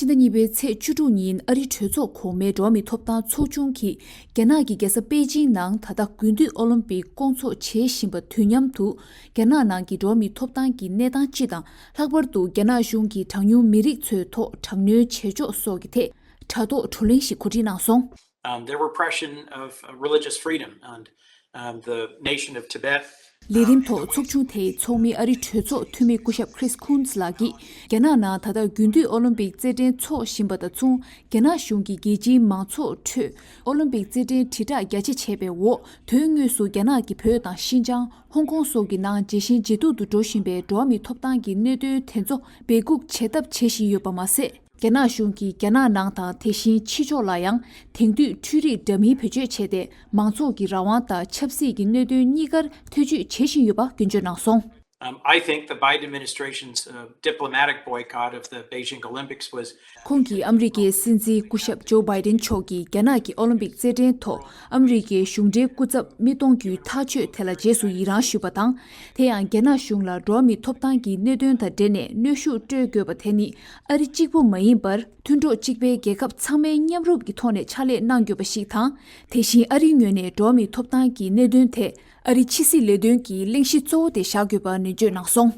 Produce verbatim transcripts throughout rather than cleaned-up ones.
ཕྱི་ཟླ་གཉིས་པའི་ཚེས་བཅུ་དྲུག་ཉིན་ཨ་རིའི་གྲོས་ཚོགས་གོང་མའི་འགྲོ་བ་མིའི་ཐོབ་ཐང་ཚོགས་ཆུང་གིས་རྒྱ་ནག་གི་རྒྱལ་ས་པེ་ཅིང་ནང་ད་ལྟ་དགུན་དུས་ཨོ་ལིམ་པིག་སྐོང་ཚོགས་བྱེད་བཞིན་པ་དུས་མཉམ་དུ། རྒྱ་ནག་ནང་གི་འགྲོ་བ་མིའི་ཐོབ་ཐང་གི་གནས་སྟངས་སྤྱི་དང་། ལྷག་པར་དུ་རྒྱ་ནག་གཞུང་གིས་གྲངས་ཉུང་མི་རིགས་ཚོའི་ཐོག་དྲག་གནོན་བྱེད་ཕྱོགས་སོགས་ཀྱི་ཐད་དྲ་ཐོག་བགྲོ་གླེང་ཞིག་གོ་སྒྲིག་གནང་སོང་། Um, the repression of uh, religious freedom and um, the nation of Tibet. ལས་རིམ་ཐོག་ཚོགས་ཆུང་དེའི་ཚོགས་མི་ཨ་རིའི་གྲོས་ཚོགས་འཐུས་མི་སྐུ་ཞབས་Chris Coons ལགས་ཀྱིས། རྒྱ་ནག་ནང་ད་ལྟ་དགུན་དུས་ཨོ་ལིམ་པིག་རྩེད་འགྲན་འཚོགས་བཞིན་པ་དང་མཚུངས། རྒྱ་ནག་གཞུང་གིས་རྒྱལ་སྤྱིའི་མང་ཚོགས་ཁྲོད་ཨོ་ལིམ་པིག་རྩེད་འགྲན་དྲིལ་བསྒྲགས་རྒྱ་ཆེ་བྱས་པའི་འོག་དོན་དངོས་སུ་རྒྱ་ནག་གི་བོད་དང་ཤིན་ཅང་། ཧོང་ཀོང་སོགས་ཀྱི་ནང་ཇེ་ཞན་ཇེ་སྡུག་ཏུ་འགྲོ་བཞིན་པའི་འགྲོ་བ་མིའི་ཐོབ་ཐང་གི་གནད་དོན་དེ་ཚོ་སྦས་འགུག་བྱེད་ཐབས་བྱེད་བཞིན་ཡོད་པ་མ་ཟད། རྒྱ་ནག་གཞུང་གིས་རྒྱ་ནག་ནང་དང་དེ་བཞིན་ཕྱི་ཕྱོགས་ལ་ཡང་དེང་དུས་འཕྲུལ་རིག་འདྲ་མིན་བེད་སྤྱོད་བྱས་ཏེ། མང་ཚོགས་ཀྱི་རང་དབང་དང་ཆབ་སྲིད་ཀྱི་གནད་དོན་གཉིས་ཀར་ཐེ་ཇུས་བྱེད་བཞིན་ཡོད་པ་སྐྱོན་བརྗོད་གནང་སོང་། Um, I think the Biden administration's uh, diplomatic boycott of the Beijing Olympics was ཁོང་གིས་ཨ་མི་རི་ཀའི་སྲིད་འཛིན་སྐུ་ཞབས་ཇོ་བྷའི་ཏན་མཆོག་གིས་རྒྱ་ནག་གི་ཨོ་ལིམ་པིག་རྩེད་འགྲན་ཐོག་ཨ་མི་རི་ཀའི་གཞུང་འབྲེལ་སྐུ་ཚབ་མི་གཏོང་རྒྱུའི་ཐག་གཅོད་དེ་ལ་རྗེས་སུ་ཡི་རང་ཞུས་པ་དང་། དེ་ཡང་རྒྱ་ནག་གཞུང་ལ་འགྲོ་བ་མིའི་ཐོབ་ཐང་གི་གནད་དོན་དང་འབྲེལ་ནས་གནོན་ཤུགས་སྤྲོད་དགོས་པ་དེ་ནི་ཨ་རི་གཅིག་པུ་མ་ཡིན་པར། མཐུན་གྲོགས་གཅིག་པའི་རྒྱལ་ཁབ་ཚང་མའི་མཉམ་རུབ་ཀྱི་ཐོག་ནས་ཕྱག་ལས་གནང་དགོས་པ་ཞིག་དང་། དེ་བཞིན་ཨ་རིའི་ངོས་ནས་འགྲོ་བ་མིའི་ཐོབ་ཐང་གི་གནད་དོན་དེ་ཨ་རིའི་ཕྱི་སྲིད་ལས་དོན་གྱི་གླེང་གཞི་གཙོ་བོ་དེ་བཞག་དགོས་པ་ནན་བརྗོད་གནང་སོང་།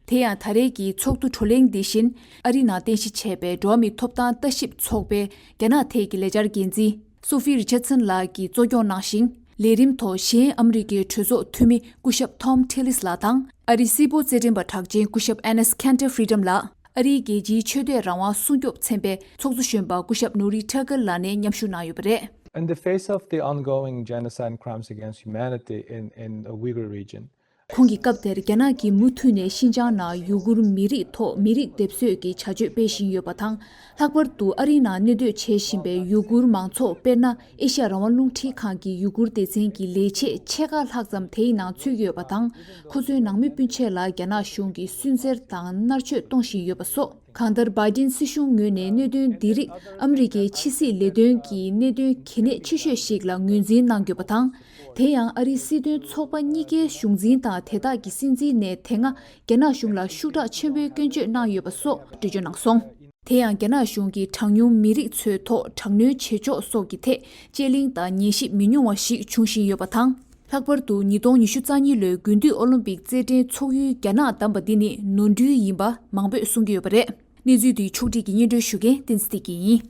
དེ་ཡང་ད་རེས་ཀྱི་ཚོགས་འདུ་བགྲོ་གླེང་འདི་བཞིན་ཨ་རིའི་ནང་རྟེན་གཞི་བྱས་པའི་འགྲོ་བ་མིའི་ཐོབ་ཐང་ལྟ་ཞིབ་ཚོགས་པའི་རྒྱ་ནག་ཐད་ཀྱི་ལས་འཆར་འགན་འཛིན་སོ་ཧྥི་རི་ཆར་སན་ལགས་ཀྱིས་གཙོ་སྐྱོང་གནང་ཞིང་། ལས་རིམ་ཐོག་གཞན་ཨ་མི་རི་ཀའི་གྲོས་ཚོགས་འཐུས་མི་སྐུ་ཞབས་Tom Tillis ལགས་དང་། ཨ་རིའི་སིལ་བུར་རྩེད་འགྲན་པ་གྲགས་ཅན་སྐུ་ཞབས་Enes Kanter Freedom ལགས། ཨ་རིའི་རྒྱལ་སྤྱིའི་ཆོས་དད་རང་དབང་སྲུང་སྐྱོབ་ཚན་པའི་ཚོགས་གཙོ་གཞོན་པ་སྐུ་ཞབས་Nuri Turkel ལགས་ནས་མཉམ་ཞུགས་གནང་ཡོད་པ་རེད། In the face of the ongoing genocide and crimes against humanity in, in the Uyghur region, ཁོང་གིས་སྐབས་དེར་རྒྱ་ནག་གིས་མུ་མཐུད་ནས་ཤིན་ཅང་ནང་ཡུ་གུར་མི་རིགས་ཐོག་མི་རིགས་སྡེབ་གསོད་ཀྱི་བྱ་སྤྱོད་སྤེལ་བཞིན་ཡོད་པ་དང་། ལྷག་པར་དུ་ཨ་རིའི་ནང་གནས་སྡོད་བྱེད་བཞིན་པའི་ཡུ་གུར་མང་ཚོགས། དཔེར་ན། ཨེ་ཤ་ཡ་རང་དབང་རླུང་འཕྲིན་ཁང་གི་ཡུ་གུར་སྡེ་ཚན་གྱི་ལས་བྱེད་ཕྱེད་ཀ་ལྷག་ཙམ་དེའི་ནང་ཚུད་ཡོད་པ་དང་། ཁོ་ཚོའི་ནང་མི་སྤུན་མཆེད་ལ་རྒྱ་ནག་གཞུང་གིས་སུན་གཙེར་དང་མནར་གཅོད་གཏོང་བཞིན་ཡོད་པ་སོགས། གང་ལྟར། བྷའི་ཏིན་སྲིད་གཞུང་ངོས་ནས་གནད་དོན་འདི་རིགས་ཨ་མི་རི་ཀའི་ཕྱི་སྲིད་ལས་དོན་གྱི་གནད་དོན་གལ་གནད་ཆེ་ཤོས་ཤིག་ལ་ངོས་འཛིན་གནང་དགོས་པ་དང་། དེ་ཡང་ཨ་རིའི་སྲིད་དོན་ཚོགས་པ་གཉིས་ཀའི་གཞུང་འཛིན་དང་དེ་དག་གི་སྲིད་འཛིན་ནས་དེ་སྔ་རྒྱ་ནག་གཞུང་ལ་ཤུགས་དྲག་ཆེན་པོའི་སྐྱོན་བརྗོད་གནང་ཡོད་པ་སོགས་འགྲེལ་བརྗོད་གནང་སོང་། དེ་ཡང་རྒྱ་ནག་གཞུང་གིས་གྲངས་ཉུང་མི་རིགས་ཚོའི་ཐོག་དྲག་གནོན་བྱེད་ཕྱོགས་སོགས་ཀྱི་ཐད་དཔྱད་གླེང་དང་ཉན་ཞིབ་མི་ཉུང་བ་ཞིག་འབྱུང་བཞིན་ཡོད་པ་དང་། ལྷག་པར་དུ་ཉིས་སྟོང་ཉི་ཤུ་རྩ་གཉིས་ལོའི་དགུན་དུས་ཨོ་ལིམ་པིག་རྩེད་འགྲན་འཚོགས་ཡུལ་རྒྱ་ནག་བདམས་པ་འདི་ནི་ནོར་འཁྲུལ་ཡིན་པ་མང་པོས་གསུང་གི་ཡོད་པ་རེད། གནས་ཚུལ་འདི་ཕྱོགས་སྒྲིག་གིས་སྙན་སྒྲོན་ཞུ་མཁན་བསྟན་འཛིན་བདེ་སྐྱིད་ཡིན།